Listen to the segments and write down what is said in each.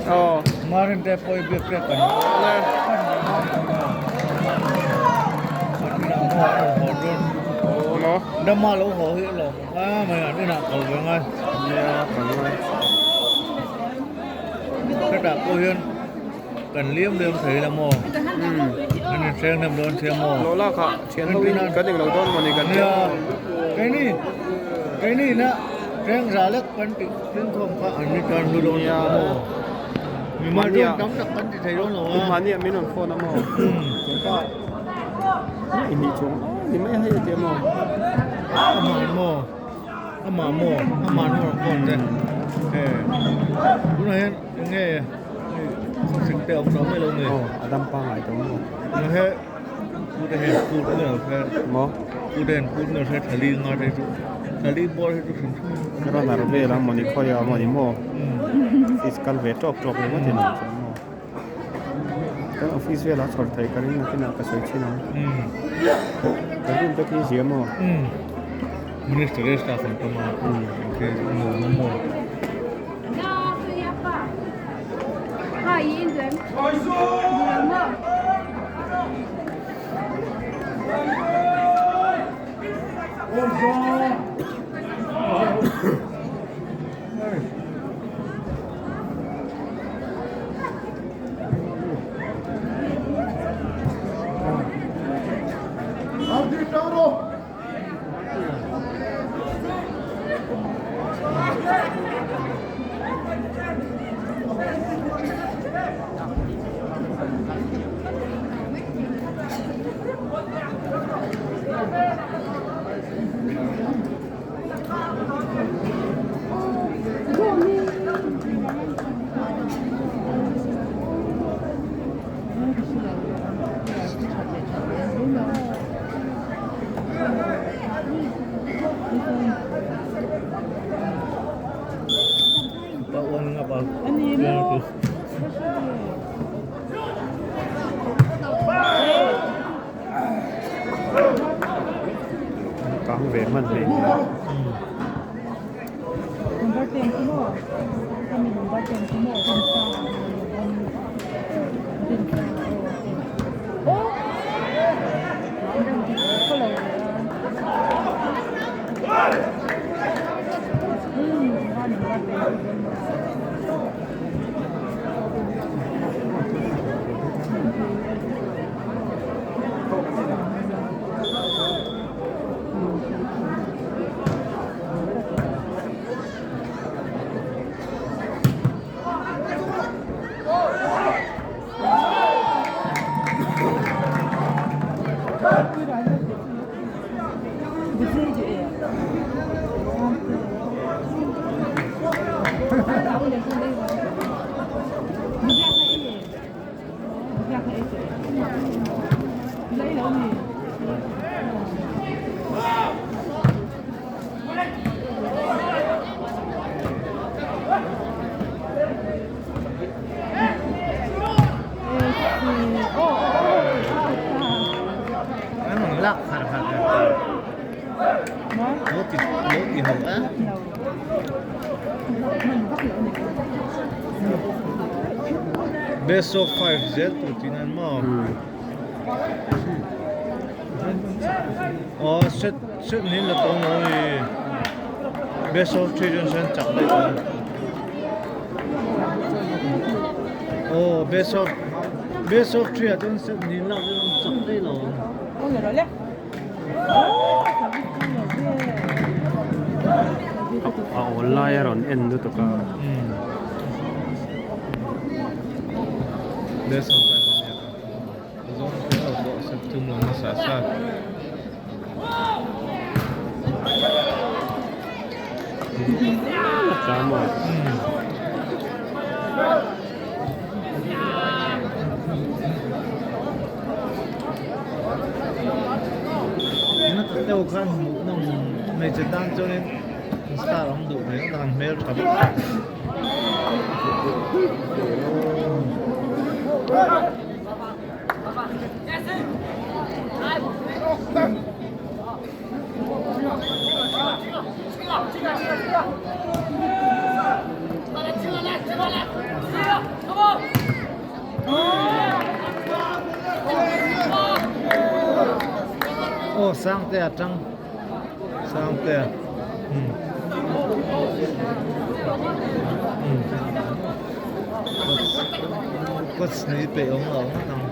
Aw. Marin te pawh i biak tep kan Maw? Dama lo haw hi alawm a mai an inah kal ve ngai. Nia kal ngai. Hetah pawh hian kan liam liam thei la maw? An inhreng hnem dawn sia maw? Lo lak ah thian ho in kan englo dawn mawni kan Nia keini keini na hreng za lek kan tih tling khawm kha an ni tan hlu dawn tak maw? Mi mal dawn tam tak kan ti thei dawn lo a. Mahni ah min rawn phone a maw? Innih chuang ni mai hei a ti a maw? Amah maw? Amah maw? Amah an rawn phone te. Tunah hian eng nge khawsik te a awm tawh mai lo ni? Aw a dam pangngai tawh maw? He pute hian put nge lo hre maw? Pute hian put nge hre thali nga te chu thali bawr hi chu hrim hrim Runner vel a mawni khawi a mawni maw? Office kal ve tawk tawk ringawt in ang chuan maw? Kan office velah chhawr theih ka ring nakinah ka sawi thin ang. Kan room te khi zia maw? Minister leh staff an tam a, khi nuam a maw? Kang ve hman hle Best of 5 zel tur tih nan maw? Aw set set niin la tawng lo a ni. Best of 3 chuan sawn chak daih tawh a ni. Aw best of best of 3 ah chuan set niin lak chuan chak daih lo ang. A awl lai a rawn en lutuk a. Best of 5 a nia ka. Zawng te ho pawh set thum lo nasa sa. Na tak deuh khan hmuh nawm hmeichhe tan chuanin star awm duh ve ngawt ang hmel tha bawk. Aw Sangtea tang Sangtea umm umm coach nih peih awm lo ngawt ang.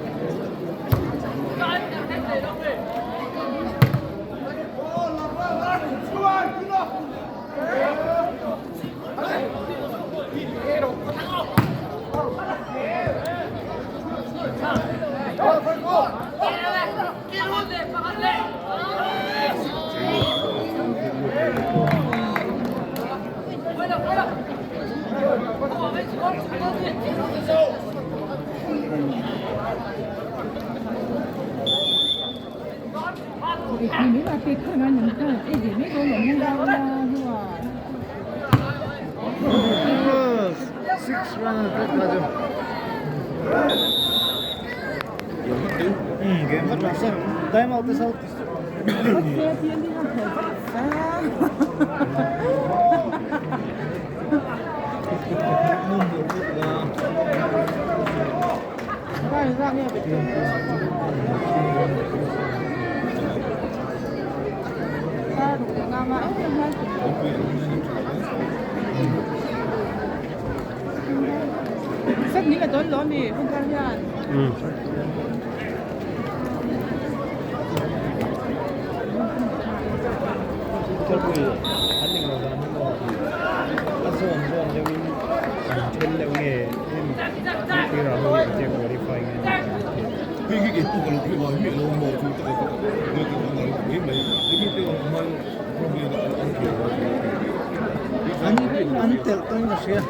Six run a chu. Game rất là xem. Time out sao? A zawn zawn deuhin an then deuh nge em tirah ho hi an che qualify nge An an telh tawhin ka hria.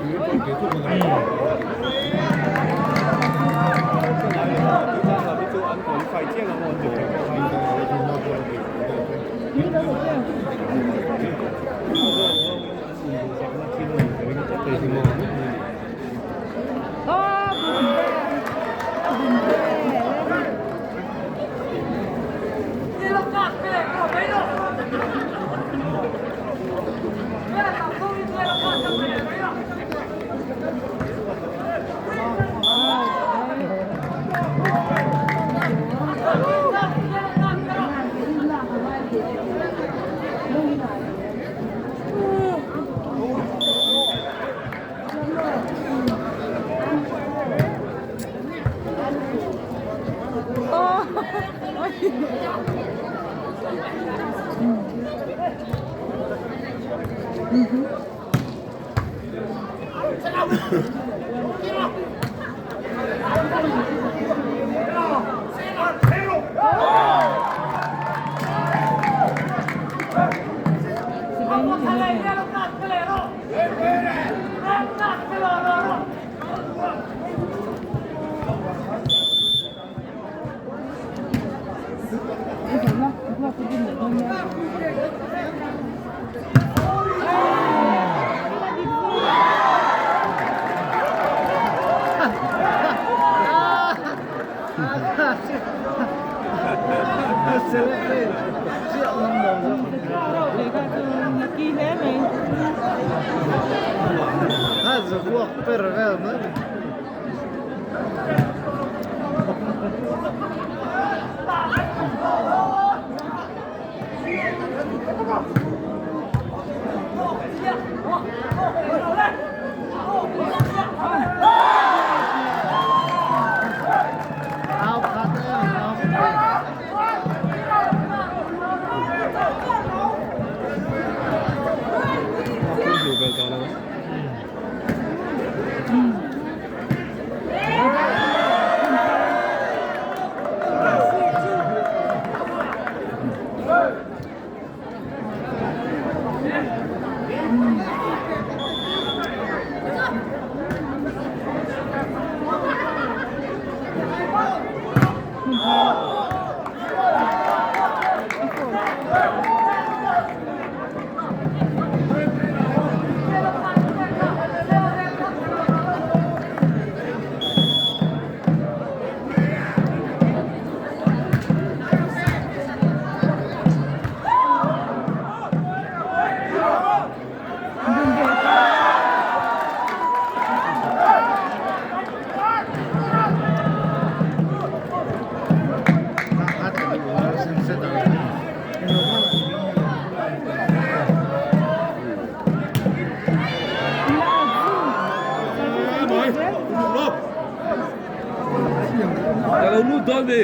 Ka lo lut dawn mi.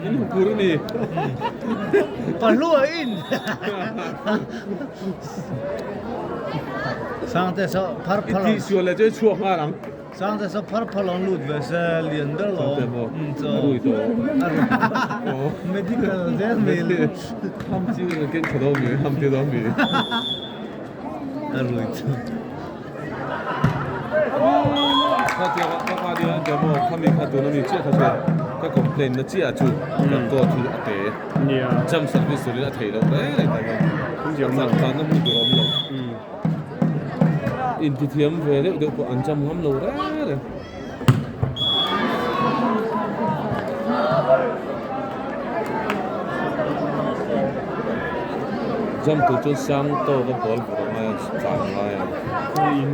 Min hmu kur a ni. Pahlu a in. Sangte so phar phar. I tih sual leh chu i chhuak nghal ang. Sangte so phar phar lo lut ve se lian ber lo. Sangte maw? A rui tawh. A rui tawh. Medical zel mai. Ham chiu in a keng tha dawn mi, ham ti dawn mi. A rui tawh. Kha tia ka pa nia an tia maw khami kha tuna mi chiah kha chuan ka complain na chiah chu kan court hi a te jam service turin a thei loh reng reng ta maw chak tlanna hmun tur a awm lo intithiam ve deuh deuh pawh an jam ngam lo reng reng. Jam tur chuan sang tawk a ball vawrh a ngai a tlan a ngai a. In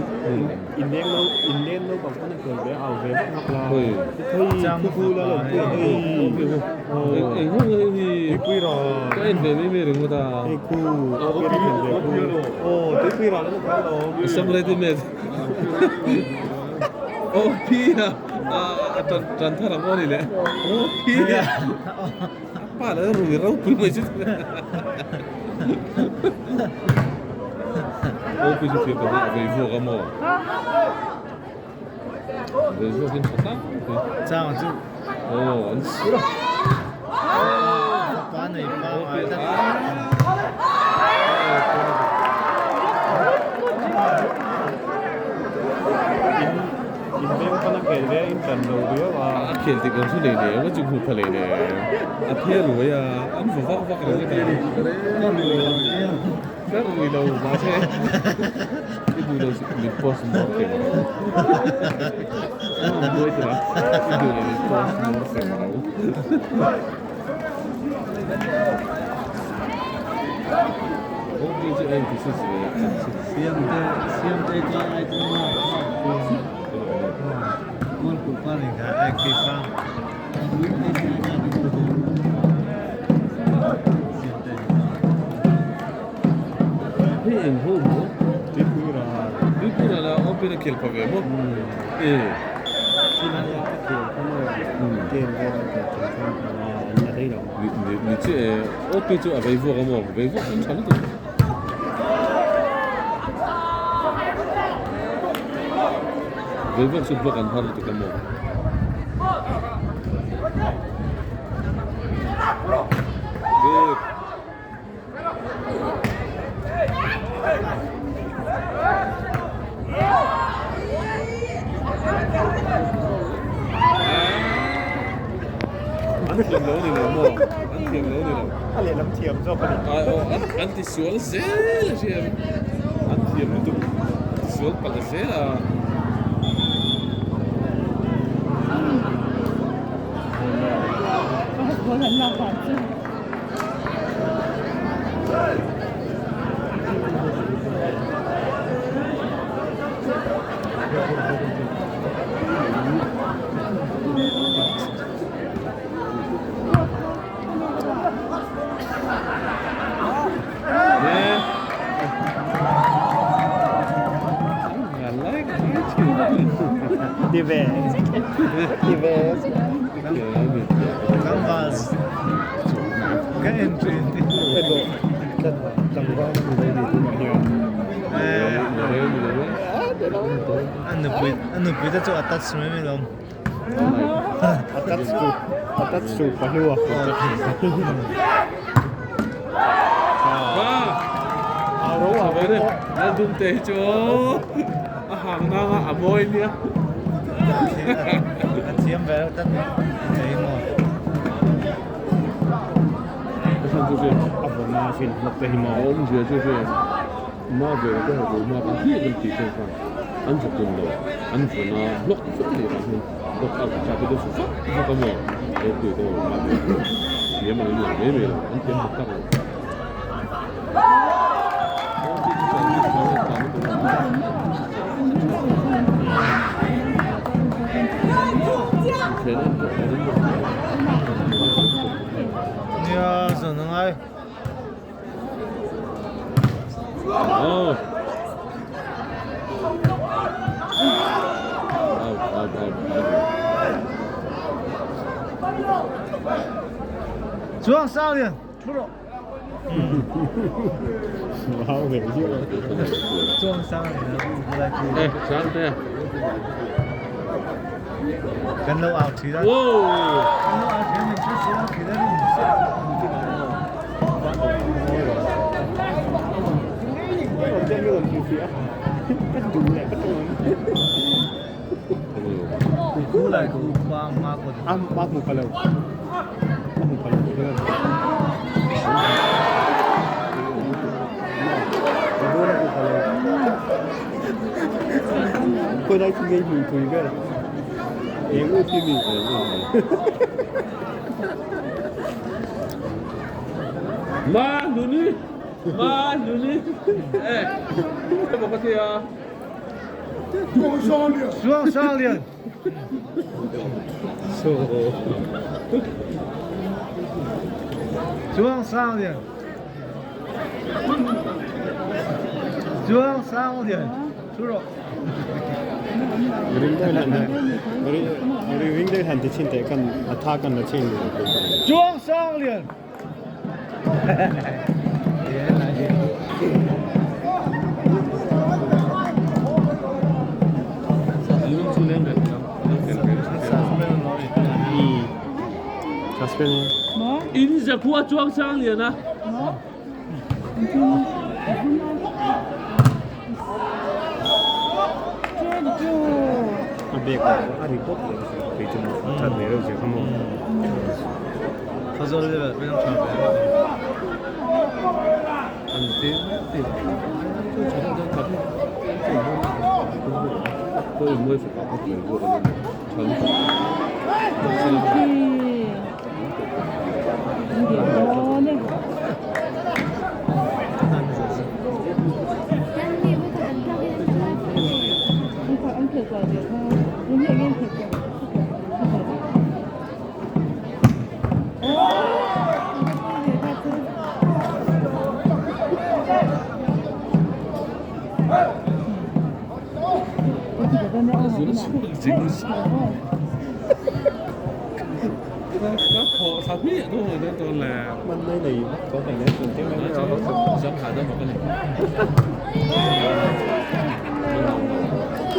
in leng lo in leng lo bang pawn a tel ve au ve vak vak la. Hei khu khu la lo pui hei. Eng ho nge hi. Tuipui ra. Ka en ve mai mai ringawt a. Hei khu a tel ve khu. Aw tuipui ra la kha lo. Sam ready made. Aw pi a a tan tan thar ang aw ni le. Aw pi a. Pa la rui ropui mai chu. Aw pi chu thil ka vei vuak a maw. Vei vuak in tha tak mai. Chang chu. Aw an Pa nei pa ngai tlat. In veng pawn a khel ve a in tan lo riau a. A khel tik ang chu nei nei a chu hmu pha leh nei a phiar ruai a an va vak vak reng a ka rui lo mahse i duh lo min post mortem ro buai tura i duh lo min post mortem ro. Siamte siamte chuan ai chu ma kawl kulh pa ni kha ai khi pa siamte Hei eng ho maw? Tuipui ral. Tuipui ral a open a khel pha ve maw? E. A khel kha maw? Game vel a khel chung chuan an la rei lo. Ni chiah e. OP chu a vei vuak a maw? Vei vuak an tha lutuk. Vei vuak chu block an har lutuk a maw? Good. An thiam lo ni lo maw? An thiam lo ni lo. A lehlam thiam zawk a ni. Ai aw, an an ti sual zel a hriat. An thiam lutuk. An ti sual palh zel a. Đi về. Đi về. Tlangval ka en thin a nupui a nupui te chu a touch mai mai lo a touch tu a touch tu pahlua A hang nang a a mawi nia. A thiam ve reuh tlat mai maw. A vawna sin hlawk te hi maw. A awmzia chu hre ma ve te ho ma kan hliah kan tih chen khan an va tum lo an vawna block vek a nih vang hian block out a te chu vak vak a maw ropui te ho ma ve thiam ang in lang mai mai lo an thiam tak tak lo. Nia zan a ngai. Chuang sang lian thu rawh. Hau ve hial a. Chuang sang lian a bu lai thu. Eh, sang te. Kan lo au thi da. Wow. Kan lo au thi min chu si au thi da ni. Khu lai khu pa ma ko. Am ma mu palo. Ma mu palo. Koi lai chu ngei mui thui vel. Eng u thi mi. Ma nuni. Ma nuni. Eh. Cái bộ có thi à? Chuang sang lian. So. Chuang sang lian. Chuang sang lian. Thu rawh. Ring deuh han ring deuh han ti chin teh kan a tha kan la chin. Chuang sang lian. Suspend. In zakua chuang sang lian a. A bek a ri pawp leh kei chu maw a that ve reuh zia kha maw. Khawzawl level pawh in a tha ve. An ti ti. Chu chu da ka pi. Tôi mới phải có cái quyền của mình. Mình đây này có phải nhớ từng tiếng nói nó Dám thả ra một cái này.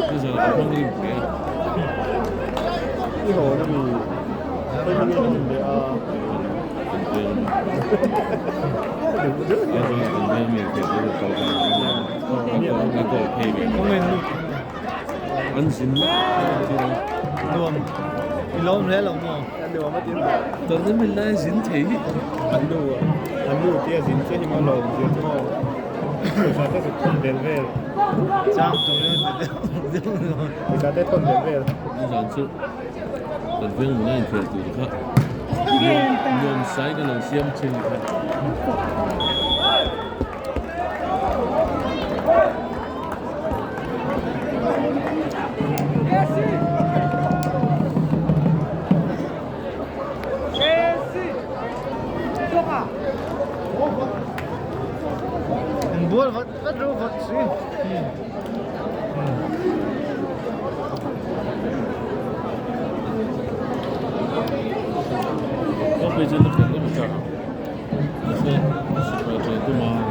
Bây giờ là không đi một cái. Cái hồ nó bị tôi không nhìn để Ăn xin Nuam. I lawm hle lo maw? Tớ thấy mình lại dính thế. Ăn nu ăn nu tia dính thế nhưng mà lồng dính cho sao thế thon del vel. Chang tum in Sao thế thon del vel. Dàn chứ. Tận viên mình lại thiệt từ khác. Nuông sai cái lòng xiêm trên khác. In bual vat vat ro vat si. Có bây giờ nó phải có một cái. Nó sẽ phải chơi tôi mà.